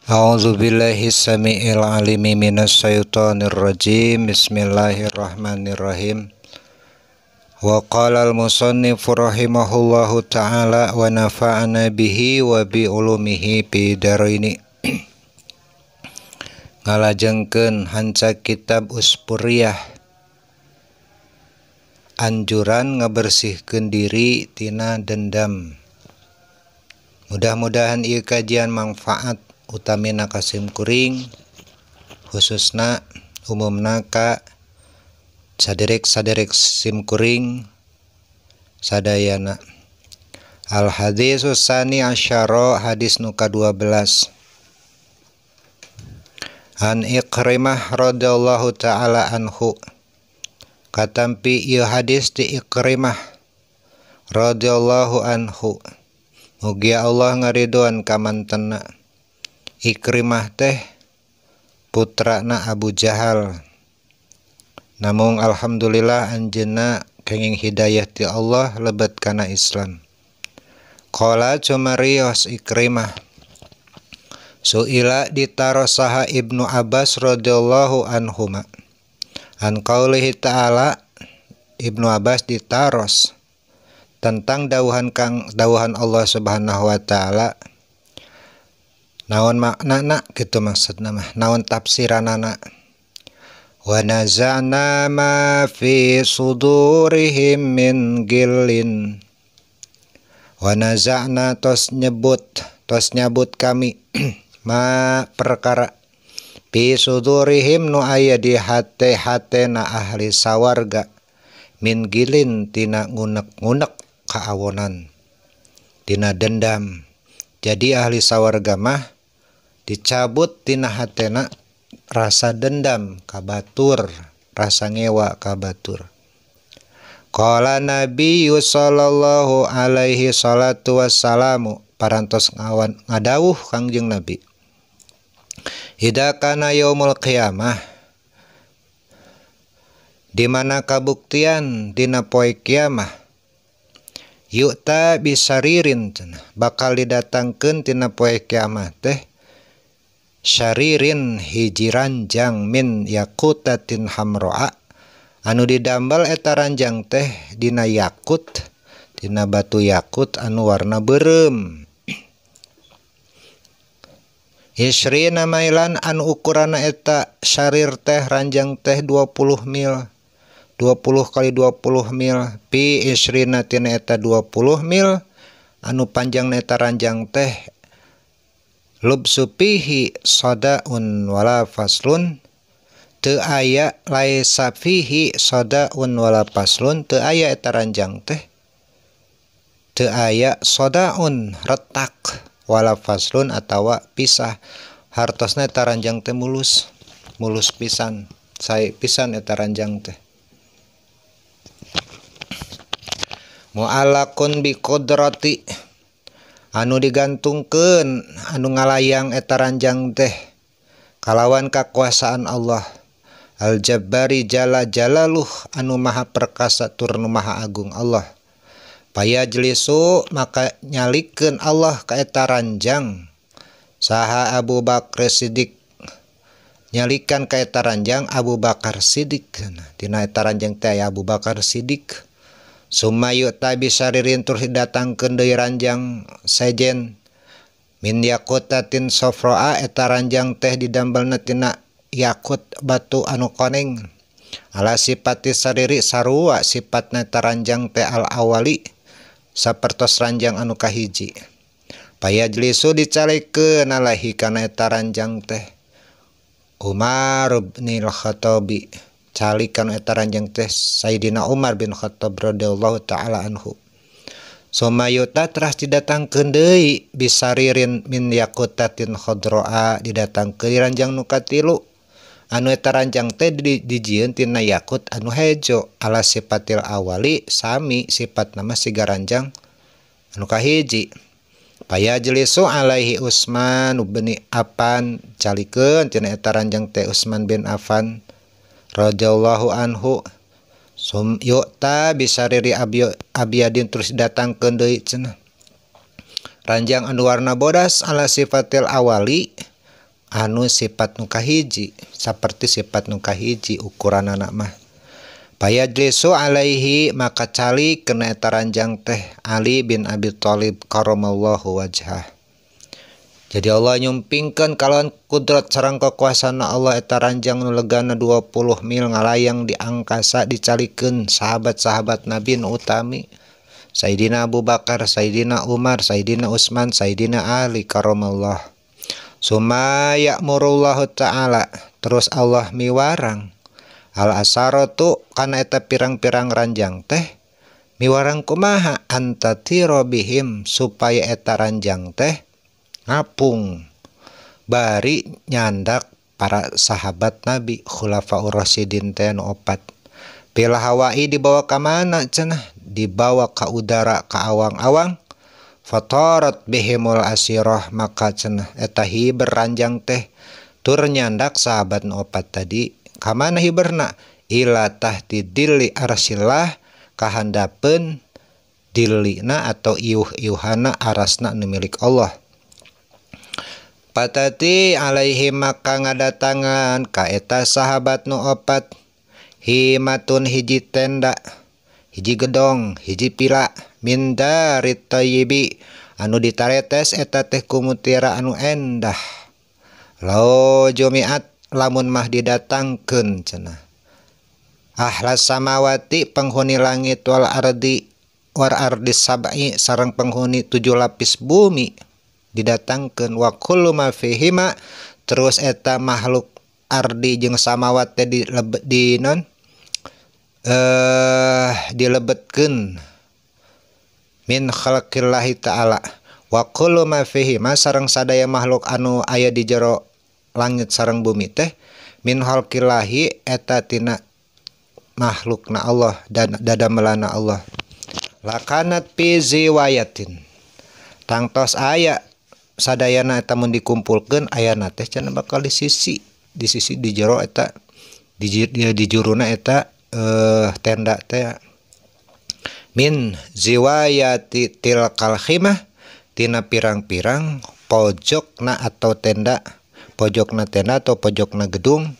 A'udzu billahi samiil alimi minasy syaithanir rajim. Bismillahirrahmanirrahim. Wa qala al-musannif rahimahullahu ta'ala wa nafa'ana bihi wa bi ulumihi fi daraini. Ngalajengkeun hanca kitab Uspuriyah, anjuran ngabersihkeun diri tina dendam. Mudah-mudahan ieu kajian manfaat utamina ka sim kuring, khususna umumna ka saderek-saderek sim kuring sadayana. Al hadisus sani asyara, hadis nu ka-12. An Ikrimah radhiyallahu ta'ala anhu, katampi ieu hadis di Ikrimah radhiyallahu anhu, mugia Allah ngaridoan ka mantena. Ikrimah teh putrana Abu Jahal. Namung alhamdulillah anjeunna kenging hidayah ti Allah lebet kana Islam. Qala cumarios Ikrimah, suila ditaros saha Ibnu Abbas radhiyallahu anhuma an qaulihi ta'ala. Ibnu Abbas ditaros tentang dawuhan kang dawuhan Allah Subhanahu wa taala. Naon maknana kitu maksudna mah, naon tafsiranana. Wa naza'na ma fi sudurihim min gillin. Wa naza'na tos nyebut kami ma perkara fi sudurihim nu aya di hate-hatena ahli sawarga min gilin tina ngunek-ngunek kaawonan tina dendam. Jadi ahli sawarga mah dicabut tina hatena rasa dendam ka batur, rasa ngewa ka batur. Qala Nabi sallallahu alaihi salatu wassalamu, parantos ngawan ngadawuh Kangjeng Nabi, Ida kana yaumul qiyamah, di mana kabuktian dina poe kiamah, yu'ta bisaririn, bakal didatangkeun tina poe kiamah teh syaririn hiji ranjang min yakutatin hamroa, anu didambal eta ranjang teh dina yakut, dina batu yakut anu warna beureum. Isrina mailan anu ukuranna eta syarir teh ranjang teh 20 mil, 20 kali 20 mil, pi isrina tina eta 20 mil anu panjangna eta ranjang teh lubsu fihi sadaun wala faslun, teu aya laisa fihi sadaun wala faslun, teu aya eta ranjang teh teu aya sadaun retak wala faslun atawa pisah. Hartosna eta ranjang teh mulus, mulus pisan, sae pisan eta ranjang teh. Mu'allaqun bi qudrati, anu digantungkeun anu ngalayang eta ranjang teh kalawan kakuasaan Allah Al-Jabbari jala jalaluh, anu maha perkasa tur nu maha agung Allah. Payajlisu maka nyalikeun Allah ka eta ranjang saha Abu Bakar Siddiq, nyalikan ka eta ranjang Abu Bakar Siddiq. Tina eta ranjang teh aya Abu Bakar Siddiq. Sumayu tabi saririn tur didatangkeun deui ranjang sejen min yakutatin sofroa, eta ranjang teh didambalna tina yakut batu anu koneng. Ala sipati sariri sarua sifatna eta ranjang teh al awali sapertos ranjang anu kahiji. Payajlisu dicalikeun alaihi kana eta ranjang teh Umar bin Khattabi, calikan eta ranjang teh Sayyidina Umar bin Khattab radhiyallahu ta'ala anhu. Somayuta teras didatangkeun deui bisaririn min yakutatin khadraa, didatangkeun ranjang nu katilu anu eta ranjang teh dijieun tina yakut anu hejo ala sifatil awali, sami sifatna mah siga ranjang anu kahiji. Payajlisu alaihi Utsman bin Affan, calikeun tina eta ranjang teh Utsman bin Affan radhiyallahu anhu. Sum yu'ta bisariri abiyadin, terus datangkeun deui cenah ranjang anu warna bodas ala sifatil awali anu sifat nu kahiji saperti sifat nu kahiji ukuranana mah. Payajlisu alaihi maka calik kena eta ranjang teh Ali bin Abi Thalib karamallahu wajhah. Jadi Allah nyumpingkeun kalawan kudrat sareng kekuasaan Allah eta ranjang nu legana 20 mil ngalayang di angkasa dicalikeun sahabat-sahabat Nabi nu utami Sayyidina Abu Bakar, Sayyidina Umar, Sayyidina Utsman, Sayyidina Ali karamallah. Summa ya'murullahu ta'ala, terus Allah miwarang al asaratu kana eta pirang-pirang ranjang teh miwarang kumaha antatiro bihim supaya eta ranjang teh ngapung bari nyandak para sahabat Nabi khulafaur rasyidin teh nu opat. Bila hawai dibawa ka mana cenah? Dibawa ka udara ka awang-awang. Fatarat bihimul asirah maka cenah eta hiber ranjang teh tur nyandak sahabat nu opat tadi. Kamana hiberna? Ila tahti dilli arsillah kahandapeun dilina atau iuh-iuhana arasna nu milik Allah. Patati alaihi maka ngadatangan ka eta sahabat nu opat himatun hiji tenda, hiji gedong, hiji pila min darit thayyibi anu ditaretes eta teh ku mutiara anu endah. Lau jumiat lamun mah didatangkeun cenah ahlas samawati penghuni langit wal ardi war ardi sab'i sareng penghuni 7 lapis bumi didatangkeun wa kullu ma fihima terus eta makhluk ardi jeung samawat teh di non dilebetkeun min khalqillahi ta'ala wa kullu ma fihima sareng sadaya makhluk anu aya di jero langit sareng bumi teh min khalqillahi eta tina makhlukna Allah dan dadamelana Allah. Lakanat fi ziwayatin tangtos aya sadayana eta mun dikumpulkeun ayana teh cenah bakal di sisi di jero eta di juruna eta tenda teh min ziwayati tilkal khimah tina pirang-pirang pojokna atau tenda, pojokna tenda atau pojokna gedung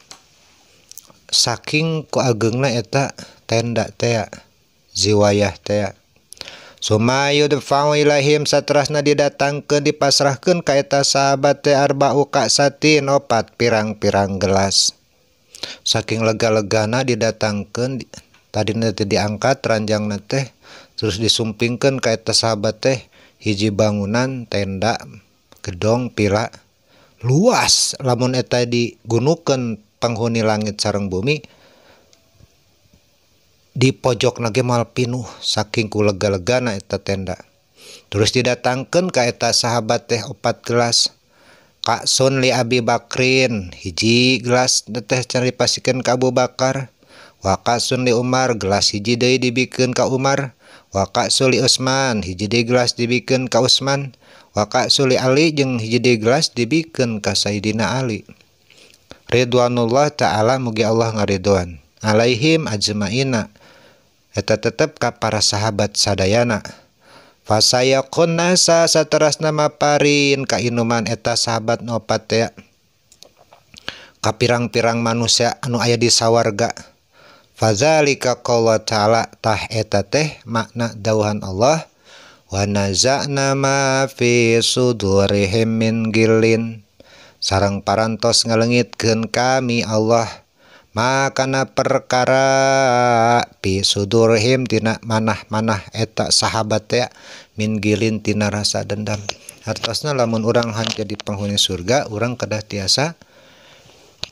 saking ku agengna eta tenda teh ziwayah teh. Summa yudfa'u ilaihim satrasna didatangkeun dipasrahkeun ka eta sahabat teh arba'u ka'satin opat pirang-pirang gelas. Saking lega-legana didatangkeun tadina teh diangkat ranjangna teh terus disumpingkeun ka eta sahabat teh hiji bangunan tenda gedong pila luas lamun eta digunukeun penghuni langit sareng bumi di pojok nage mal pinuh saking ku lega-legana eta tenda. Terus didatangkeun ka eta sahabat teh opat gelas. Kaksun li Abi Bakrin hiji gelas teh cenah dipasikeun ka Abu Bakar. Wa kaksun li Umar gelas hiji deui dibikeun ka Umar. Wa kaksun li Utsman hiji deui gelas dibikeun ka Utsman. Wa kaksun li Ali jeung hiji deui gelas dibikeun ka Sayyidina Ali. Ridwanullah ta'ala mugi Allah ngaridoan alaihim ajmaina eta tetep ka para sahabat sadayana. Fasayaqun nasa saterasna maparin kainuman eta sahabat nu opat teh ka pirang-pirang manusia anu aya di sawarga. Fazalika qala ta'ala tah eta teh makna dawuhan Allah wa naza'na ma fi sudurihim min gilin sareng parantos ngalengitkeun kami Allah makana perkara pi sudurhim tina manah-manah eta sahabat teh min gilin tina rasa dendam. Hartosna lamun urang hayang jadi penghuni surga urang kedah tiasa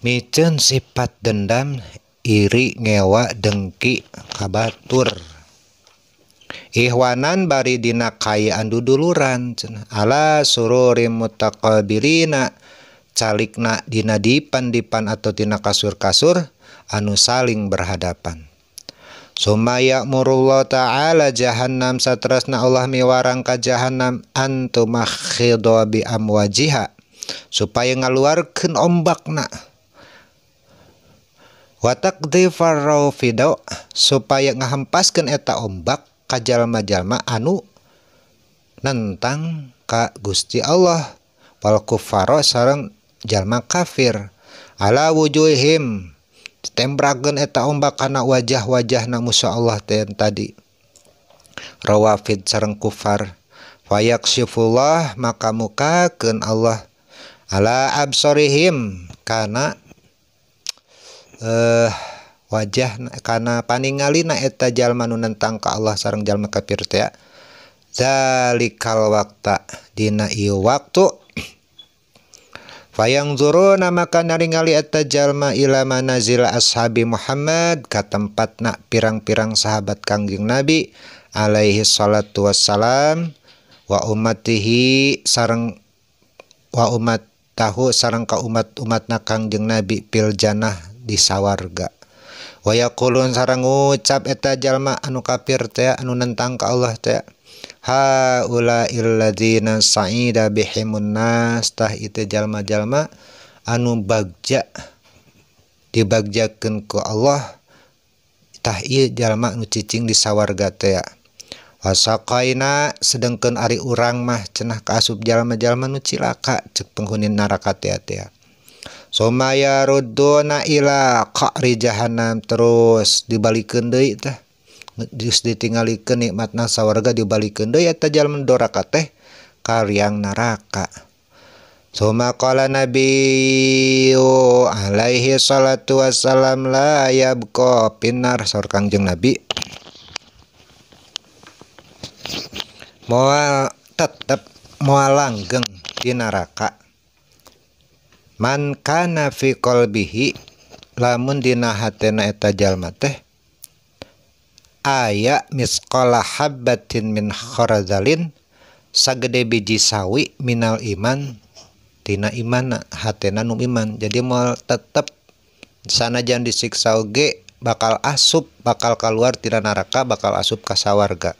miceun sifat dendam, iri, ngewa, dengki ka batur. Ihwanan bari dina kayaan duduluran cenah ala sururim mutaqabilina calikna dina dipan-dipan atau tina kasur-kasur anu saling berhadapan. Summa ya'murullah ta'ala jahannam satrasna Allah miwarang ka jahannam antumakhidha bi amwajiha supaya ngaluarkeun ombakna. Wa taqdhifar rafidu supaya ngahempaskeun eta ombak ka jalma-jalma anu nentang ka Gusti Allah wal kufara sareng jalma kafir ala wujuhim tembrakeun eta ombak kana wajah-wajahna musuh Allah teh tadi rawafid sareng kufar fayaksifullah maka mukakeun Allah ala absorihim kana wajah kana paningalina eta jalma nu nentang ka Allah sareng jalma kafir teh zalikal waqta dina ieu waktu fayangzuruna maka naringali eta jalma ila manazil ashabi Muhammad ka tempatna pirang-pirang sahabat Kangjeng Nabi alaihi salatu wassalam wa ummatihi sareng wa umat tahu sareng ka umat-umatna Kangjeng Nabi fil jannah di sawarga wa yaqulun sareng ngucap eta jalma anu kafir teh anu nentang ka Allah teh haula illadzina sa'ida bihimun nas tah itu jalma-jalma anu bagja dibagjakeun ku Allah tah ieu jalma anu cicing di sawarga teh wasaqaina sedengkeun ari urang mah cenah kaasup jalma-jalma nu cilaka cek penghuni neraka teh teh sumaya rudduna ila qa'ri jahannam terus dibalikeun deui tah geus ditingalikeun nikmatna sawarga dibalikeun deui eta jalma doraka teh ka riang neraka. Suma qala nabiyyu alaihi salatu wassalam la yabqa pinar saur Kangjeng Nabi moal tetep moal langgeng di neraka man kana fi qalbihi lamun dina hatena eta jalma teh aya misqala habbatin min kharazalin sagede biji sawi minal iman tina imana hatena nu iman. Jadi moal tetep sanajan disiksa oge bakal asup bakal keluar tina neraka bakal asup ka sawarga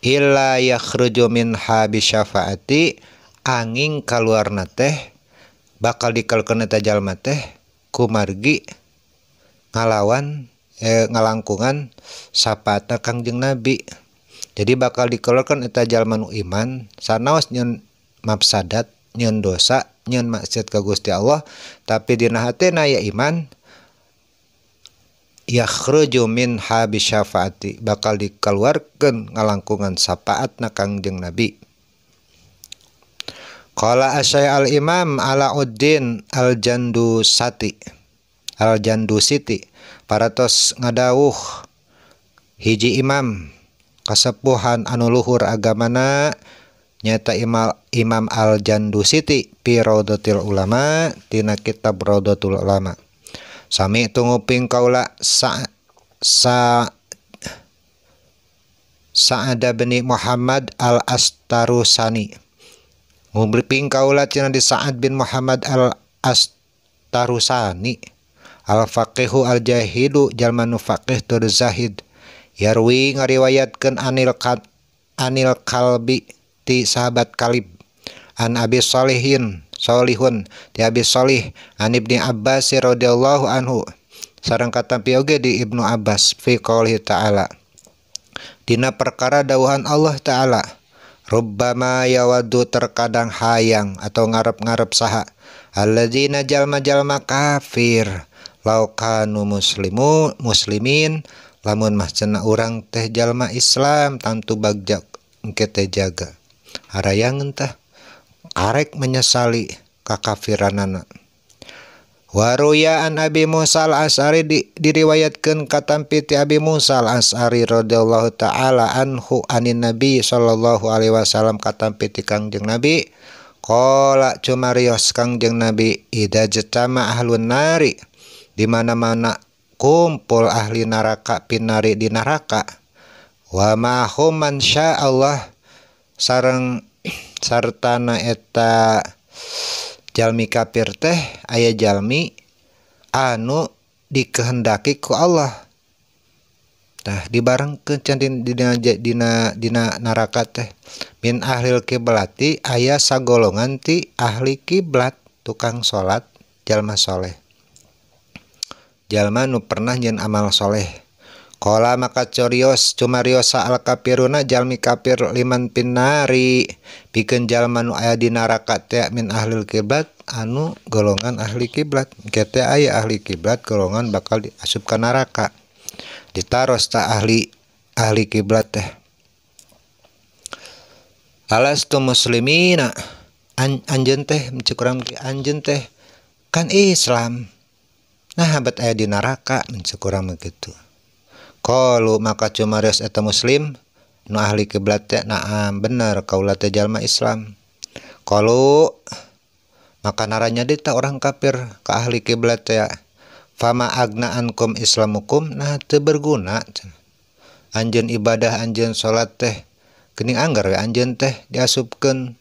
illa yakhruju minha bisyafaati angin kaluarna teh bakal dikelkeun eta jalma teh kumargi ngalawan ngalangkungan syafaatna Kangjeng Nabi. Jadi bakal dikeluarkan eta jalma nu iman sanaos nyeun mafsadat nyeun dosa nyeun maksiat ka Gusti Allah tapi dina hatena aya iman yakhruju minha bisyafaati bakal dikeluarkeun ngalangkungan syafaatna Kangjeng Nabi. Qala asy al-Imam Alauddin Al-Jandusiti paratos ngadawuh hiji imam kasepuhan anu luhur agamana nyata Imam Al-Jandusiti fi Raudatul Ulama tina kitab Raudatul Ulama sami tunguping kaula Sa'ad bin Muhammad Al-Astarusani nguping kaula tina di Sa'ad bin Muhammad Al-Astarusani al-faqihu al-jahidu jalma nu faqih tur zahid yarwi ngariwayatkeun anil kalbi ti sahabat Kalib an Abi Salihin Solihun ti Abi Solih an Ibni Abbas radhiyallahu anhu sareng katampi oge di Ibnu Abbas fi qouli ta'ala dina perkara dawuhan Allah ta'ala rubbama yawaddu terkadang hayang atau ngarep-ngarep saha alladzina jalma-jalma kafir lau kanu muslimin lamun mah cenah urang teh jalma Islam tantu bagja engke teh jaga harayangeun tah arek menyesali kakafiranana. Waruya an Abi Musa al-Asy'ari diriwayatkeun katampi ti Abi Musa al-Asy'ari radhiyallahu taala anhu anin Nabi sallallahu alaihi wasallam katampi ti Kangjeng Nabi qala cumarios Kangjeng Nabi idza jtama ahlun nari di mana-mana kumpul ahli neraka pinari di neraka wa ma'hum man syaa Allah sareng sartana eta jalmi kafir teh aya jalmi anu dikehendaki ku Allah tah dibarengkeun can dina dina neraka teh min ahlil kiblati aya sagolongan ti ahli kiblat tukang salat jalma soleh jalma nu pernah nyeun amal soleh. Qala maka corios cumariosa al kafiruna jalmi kafir liman pinnari pikeun jalma nu aya di neraka teh min ahlil kiblat anu golongan ahli kiblat. Engke teh aya ahli kiblat golongan bakal diasup ka neraka. Ditaros ta ahli kiblat teh. Alastu muslimina, anjeun teh cek urang anjeun teh kan Islam. Nah habat aya di neraka cek urang mah kitu. Qalu maka cumarios eta muslim nu ahli kiblat teh, naam bener kaula teh jalma Islam. Qalu maka naranya deui tah orang kafir ka ahli kiblat teh, fama agna ankum islamukum, nah teu berguna anjeun ibadah anjeun salat teh geuning anggar we anjeun teh diasupkeun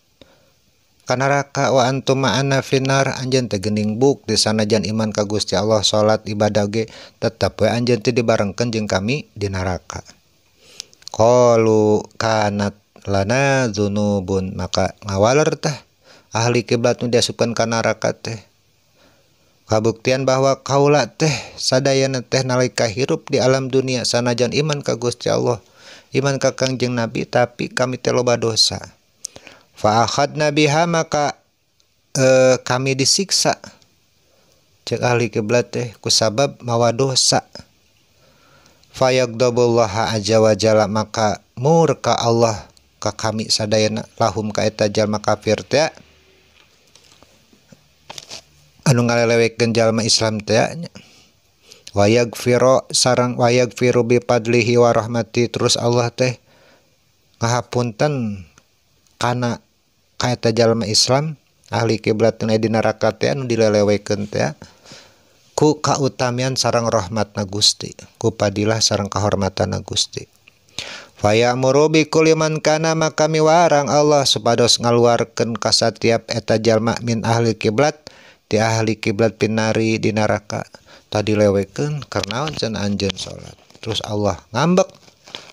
ka neraka wa antum ma'ana finnar, anjeun teh geuning buk di sanajan iman ka Gusti Allah salat ibadah ge tetep we anjeun teh dibarengkeun jeung kami di neraka. Qalu kanat lana dzunubun, maka ngawaler tah ahli kiblat nu diasupkeun ka neraka teh. Kabuktian bahwa kaula teh sadayana teh nalika hirup di alam dunia sanajan iman ka Gusti Allah, iman ka Kangjeng Nabi, tapi kami teh loba dosa. Fa akhadna biha, maka kami disiksa cek ahli kiblat teh kusabab mawa dosa. Fayagdabullaha azza wa jalla, maka murka Allah ka kami sadayana lahum ka eta jalma kafir teh anu ngalelewekeun jalma Islam teh nya. Wa yaghfiru sareng wa yaghfiru bi fadlihi wa rahmati, terus Allah teh ngahapunten kana ka eta jalma Islam ahli kiblat nu di neraka teh anu dilelewekeun teh ku kautamian sareng rahmatna Gusti, ku padilah sareng kahormatanna Gusti. Fayamuru bi kulli man kana, maka miwarang Allah supados ngaluarkeun ka satiap eta jalma min ahli kiblat ti ahli kiblat pinari di neraka. Tadi lewekeun karnaon cenah anjeun salat. Terus Allah ngambek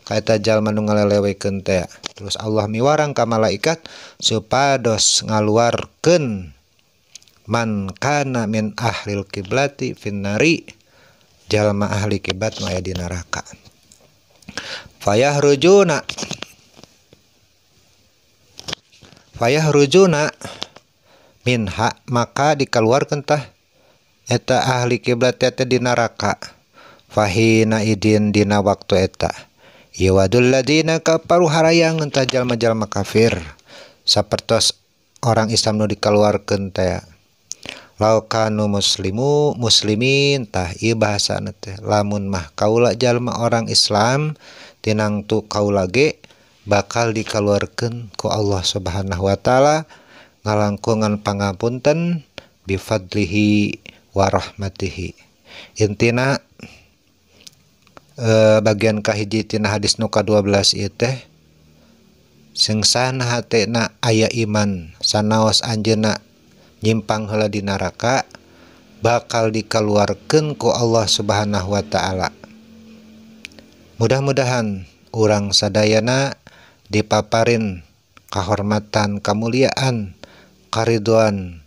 ka eta jalma nu ngalelewekeun teh. Terus Allah miwarang ka malaikat supados ngaluarkeun man kana min ahlil kiblati finnari, jalma ahli kiblat nu aya di neraka. Fayahrujuna minha, maka dikeluarkeun tah eta ahli kiblat teh di neraka. Fahina idin dina waktu eta yawadul ladina kafaru, harayangeun tah jalma-jalma kafir sapertos orang Islam nu dikeluarkeun teh. Law kanu muslimu muslimin, tah ieu bahasana teh lamun mah kaula jalma orang Islam tinangtu kaula ge bakal dikeluarkeun ku Allah Subhanahu wa taala ngalangkungan pangapunten bi fadlihi wa rahmatihi. Intina bagian kahiji tina hadis nu ka-12 ieu teh sengsana hatena aya iman sanaos anjeunna nyimpang heula di neraka bakal dikeluarkeun ku Allah Subhanahu wa taala. Mudah-mudahan urang sadayana dipaparin kahormatan, kemuliaan, kariduan,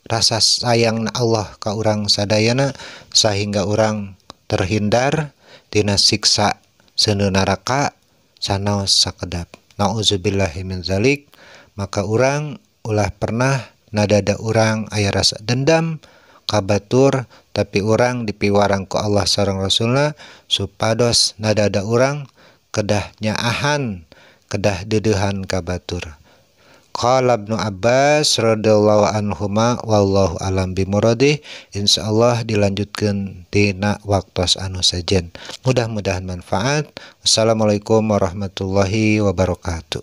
rasa sayang Allah ka urang sadayana sehingga urang terhindar tina siksa seuneu neraka sanaos sakedap. Nauzubillahi min zalik. Maka urang ulah pernah nadada urang aya rasa dendam ka batur, tapi urang dipiwarang ku Allah sareng Rasulna supados nadada urang kedah nyaahan, kedah deudeuhan ka batur. Qala Ibnu Abbas radhiyallahu anhuma wallahu alam bimuradih. Insyaallah dilanjutkeun dina waktos anu sejen. Mudah-mudahan manfaat. Wassalamualaikum warahmatullahi wabarakatuh.